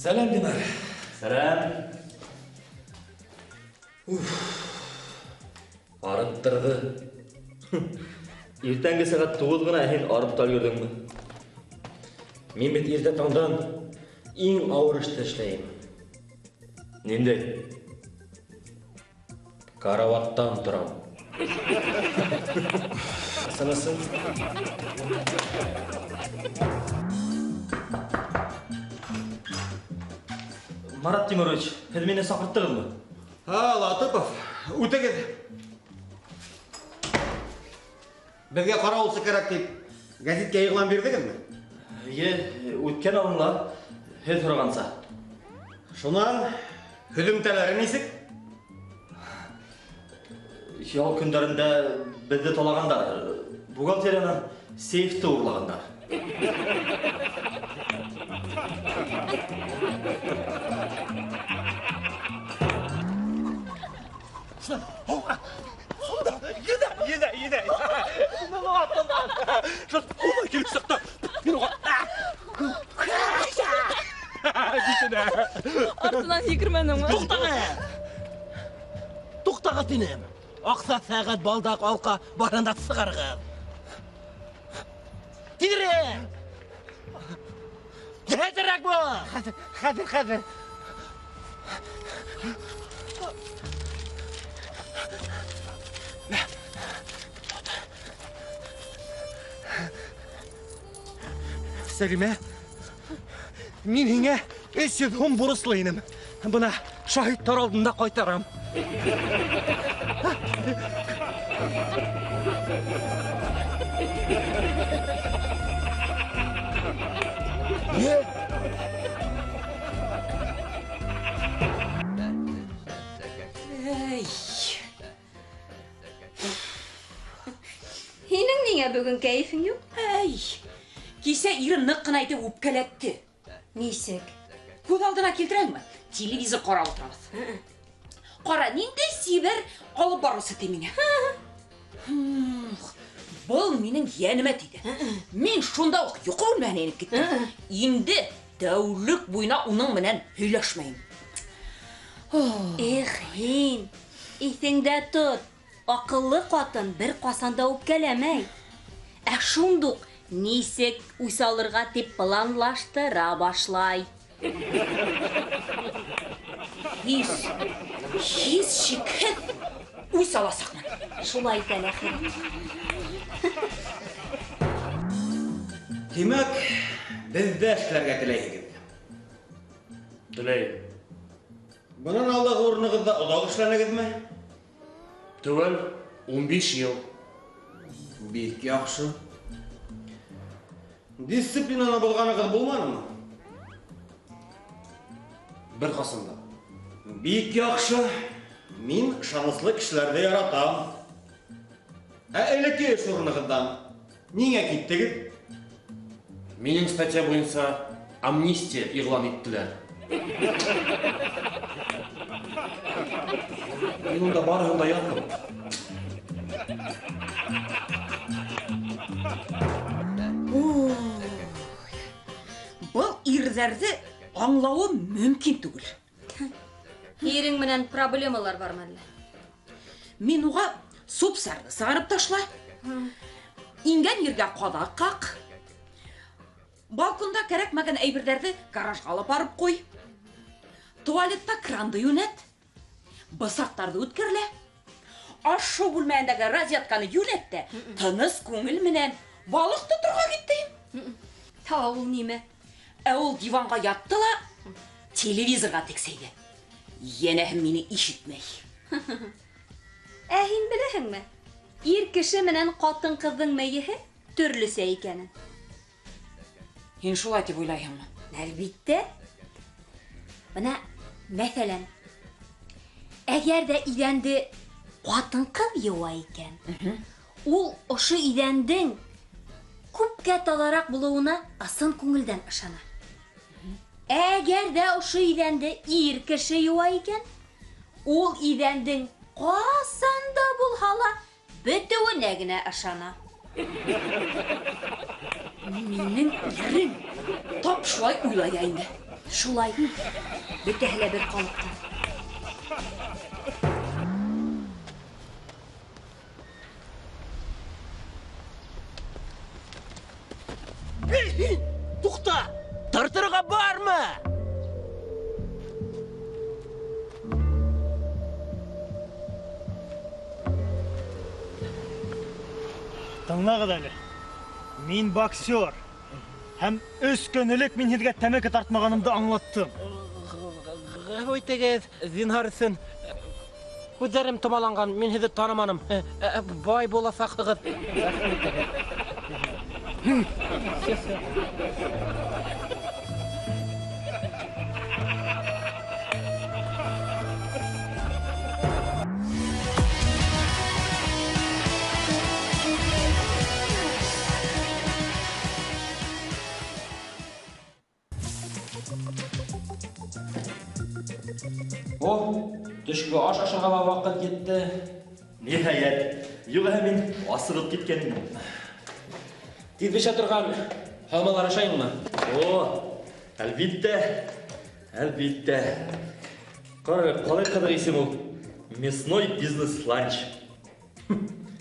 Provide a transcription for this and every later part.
Сәләм, Динар. Сәләм. Уф. Арыттырҙы. Иртәнге сәғәт 9 ғына, ә һин арып та өлгөрҙөңмө? Мин бит иртә таңдан иң ауыр эште эшләйем. Ниндәй? Караваттан торам. Исәнмесең? Марат Тимурович, һеҙ мине саҡырттығыҙмы? Һа, Латыпов, үтегеҙ. Беҙгә ҡарауылсы кәрәк тип гәзиткә иғлан бирҙегеҙме? Эйе, үткән алымла һеҙ һорағанса. Шунан һөҙөмтәләре нисек? Ял көндәрендә беҙҙе талағандар, бухгалтериянан сейфты урлағандар. Артынан һикермәнеңме? Туҡтағыҙ! Туҡтағыҙ тинем. Аҡса, сәғәт, балдаҡ, алҡа барыһын да сығарығыҙ. Тиҙерәк! Хәҙерәк бул! Хәҙер, хәҙер, хәҙер. Сәлимә, мин һиңә 300 һум бурыслы инем. Бына шаһиттар алдында ҡайтарам. Эй. Һинең ниңә бөгөн кәйефең юҡ? Эй, кисә ирем ныҡ ҡына итеп үпкәләтте. Нисек? Күҙ алдына килтерәңме? Телевизор ҡарап ултырабыҙ. Ҡара, ниндәй сибәр алып барыусы ти миңә. Был минең йәнемә тейҙе. Мин шунда уҡ йоҡо бүлмәһенә инеп киттем. Инде тәүлек буйына уның менән һөйләшмәйем. Эх, һин, иҫеңдә тот. Аҡыллы ҡатын бер ҡасан да үпкәләмәй. Ә шундуҡ нисек үс алырға тип планлаштыра башлай. Һис шикһеҙ үс аласаҡмын. Шулай итә әхирәт. Тимәк, беҙҙә эшләргә теләйһегеҙ? Теләйем. Бынан алдағы урынығыҙҙа оҙаҡ эшләнегеҙме? Теүәл 15 йыл. Бик яҡшы. Дисциплинаны боҙғанығыҙ булманымы? Бер ҡасан да. Бик яҡшы. Мин ышаныслы кешеләрҙе яратам. Ә элекке эш урынығыҙҙан ниңә киттегеҙ? Минең статья буйынса амнистия иғлан иттеләр. Мин унда барыһын да яҙҙым. Был ирҙәрҙе аңлауы мөмкин түгел. Ирең менән проблемалар бармы әллә? Мин уға супсарҙы сығарып ташла. Ингән ергә ҡаҙаҡ ҡаҡ. Балконда кәрәкмәгән әйберҙәрҙе гаражға алып барып ҡуй. Туалетта кранды йүнәт. Бысаҡтарҙы үткерлә. Аш-һыу бүлмәһендәге розетканы йүнәт тә, тыныс күңел менән балыҡ тоторға киттем. Та ул нимә? Ә ул диванға ятты ла телевизорға тексәйҙе. Йәнәһе мине ишетмәй. Ә һин беләһеңме? Ир кеше менән ҡатын-ҡыҙҙың мейеһе төрлөсә икәнен. Һин шулай тип уйлайһыңмы? Әлбиттә. Бына, мәҫәлән, әгәр ҙә иҙәнде ҡатын-ҡыҙ йыуа икән, ул ошо иҙәндең күпкә таҙараҡ булыуына ысын күңелдән ышана. Әгәр ҙә ошо иҙәнде ир кеше йыуа икән, ул иҙәндең ҡасан да булһа ла бөтөүенә генә ышана. Минең ирем тап шулай уйлай ҙа инде. Шулай. Бөтәһе лә бер ҡалыпта. Туҡта! Тартырға барма! Тыңлағыҙ әле. Мин боксер. Һәм 3 көн элек мин һеҙгә тәмәке тартмағанымды аңлаттым. Ғәфү итегеҙ, зинһар өсөн. Күҙҙәрем томаланған, мин һеҙҙе таныманым. Бай буласаҡһығыҙ. Ғәфү итегеҙ. О, төшкө аш ашарға ла ваҡыт етте. Ниһайәт, юғиһә мин асығып киткән инем. Тиҙ бешә торған һалмалар ашайыңмы? О, әлбиттә, әлбиттә. Ҡара, ҡалай ҡыҙыҡ исем ул. Мясной бизнес-ланч.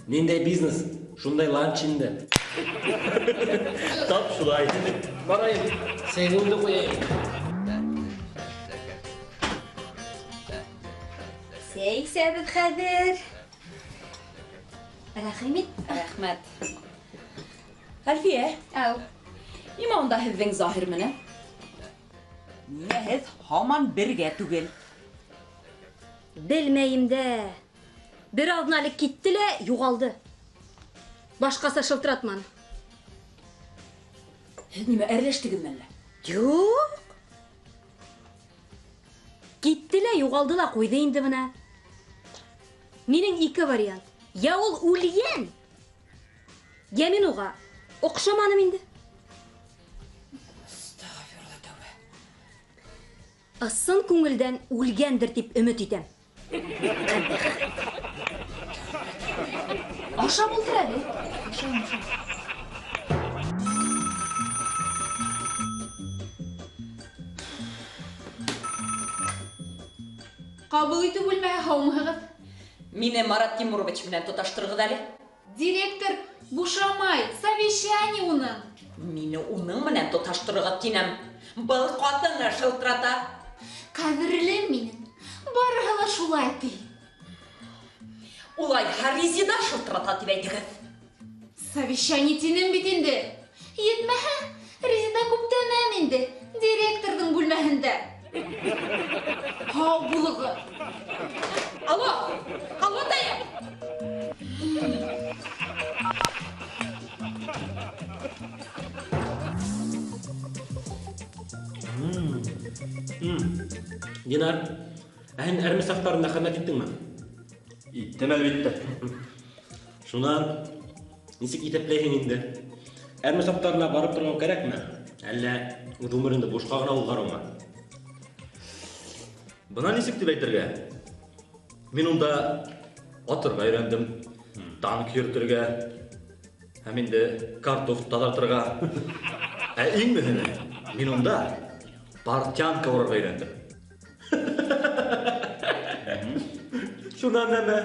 Ниндәй бизнес? Шундай ланч инде. Тап шулай. Барайым, сәйҙе ҡуяйым. Сәй эсәбеҙ хәҙер. Рәхим ит. Рәхмәт. Әлфиә. Әү. Нимә унда һеҙҙең Заһир менән? Ниңә һеҙ һаман бергә түгел? Белмәйем дә. Бер аҙна элек китте лә юғалды. Башҡаса шылтыратманы. Һеҙ нимә әрләштегеҙме әллә? Юҡ. Китте лә юғалды ла ҡуйҙы инде бына. Минең ике вариант. Я ул үлгән, я мин уға оҡшаманым инде. Әстәғфирулла, тәүбә. Ысын күңелдән үлгәндер тип өмөт итәм. Ашап ултыр әле. Ашайым, ашайым. Ҡабул итеү бүлмәһе, һаумыһығыҙ? Мине Марат Тимурович менән тоташтырығыҙ әле. Директор бушамай, совещание уның. Мине уның менән тоташтырығыҙ тинем. Был ҡатыны шылтырата. Ҡәҙерлем минең, барыһы ла шулай ти. Улайһа Резида шылтырата тип әйтегеҙ. Совещание тинем бит инде. Етмәһә, Резида күптәнән инде директорҙың бүлмәһендә. Һау булығыҙ. Алло, алло, тайым. Динар, ә һин әрме сафтарында хеҙмәт иттеңме? Иттем, әлбиттә. Шунан нисек иҫәпләйһең инде? Әрме сафтарына барып торорға кәрәкме? Әллә үҙ ғүмереңде бушҡа ғына уҙғарыумы? Бына нисек тип әйтергә? Мин унда атырға өйрәндем, танк йөрөтөргә, һәм инде картоф таҙартырға. Ә иң мөһиме, мин унда портянка урарға өйрәндем. Шунан нәмә?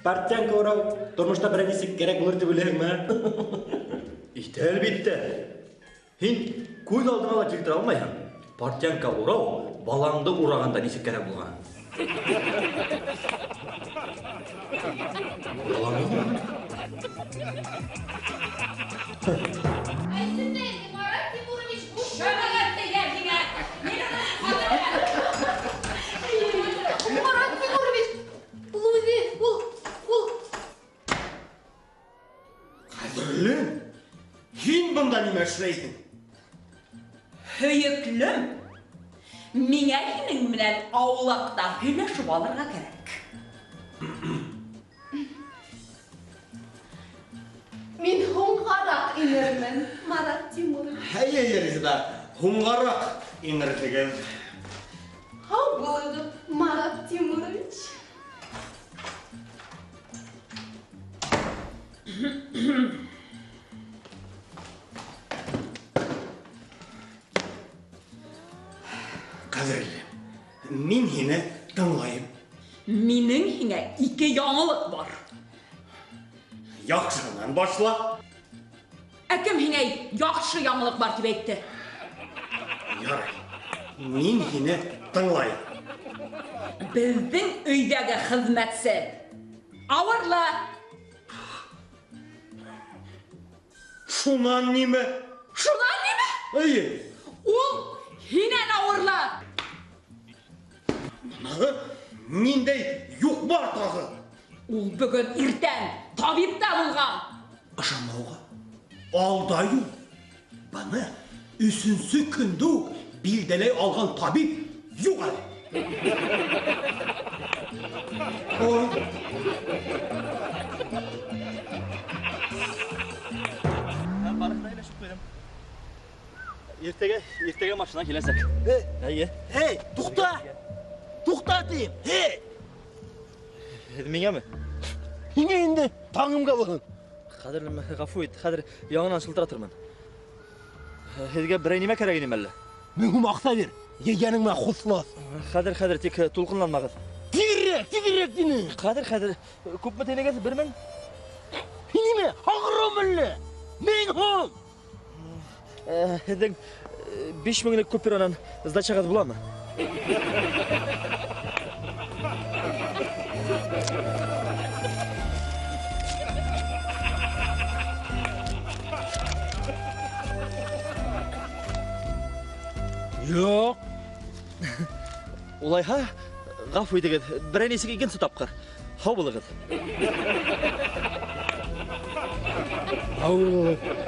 Портянка урау тормошта берәй нисек кәрәк булыр тип уйлайһыңмы? Итә, әлбиттә. Һин күҙ алдыңа ла килтерә алмайһың. Портянка урау балаңды урағанда нисек кәрәк булған. Балаңды ураған? Әйтем дә инде, Марат Тимурович, буш Шәмәгәт тигән һиңә. Марат Тимурович, ул үҙе, ул. Ҡәҙерлем, һин бында нимә эшләйһең? Һөйөклөм, миңә һинең менән аулаҡта һөйләшеп алырға кәрәк. Мин һуңғараҡ инермен, Марат Тимурович. Әйе, Резеда, һуңғараҡ инерһегеҙ. Һау булығыҙ, Марат Тимурович. Ҡәҙерлем, мин һине тыңлайым. Минең һиңә ике яңылыҡ бар. Яҡшыһынан башла. Ә кем һиңә яҡшы яңылыҡ бар тип әйтте? Ярай, мин һине тыңлайым. Беҙҙең өйҙәге хеҙмәтсе ауырлы. Шунан нимә? Шунан нимә? Эйе. Ул һинән ауырлы. Бынағы ниндәй юҡ-бар тағы? Ул бөгөн иртән табипта булған. Ышанмауға алда юл. Быны өсөнсө көндө үк билдәләй алған табип юҡ әле. Ой. Барыһын да һөйләшеп ҡуйҙым. Иртәгә машина киләсәк. Әйе. Эй, туҡта! Туҡта тием. Эй! Һеҙ миңәме? Һиңә инде таңымға булһын. Ҡәҙерлем, ғәфү ит, хәҙер яңынан шылтыратырмын. Һеҙгә берәй нимә кәрәк инеме әллә? 1000 һум аҡса бир, ейгәнең менән хушлаш. Хәҙер, тик тулҡынланмағыҙ. Тиҙерәк, тиҙерәк тине. Хәҙер, күпме тинегеҙ? 1000? Һин нимә, һағырым әллә? 1000 һум. Һеҙҙең 5000-лек купюранан сдачағыҙ буламы? Юҡ. Улайһа, ғәфү итегеҙ, берәй нисек икенсе тапҡыр. Һау булығыҙ. Һау булығыҙ.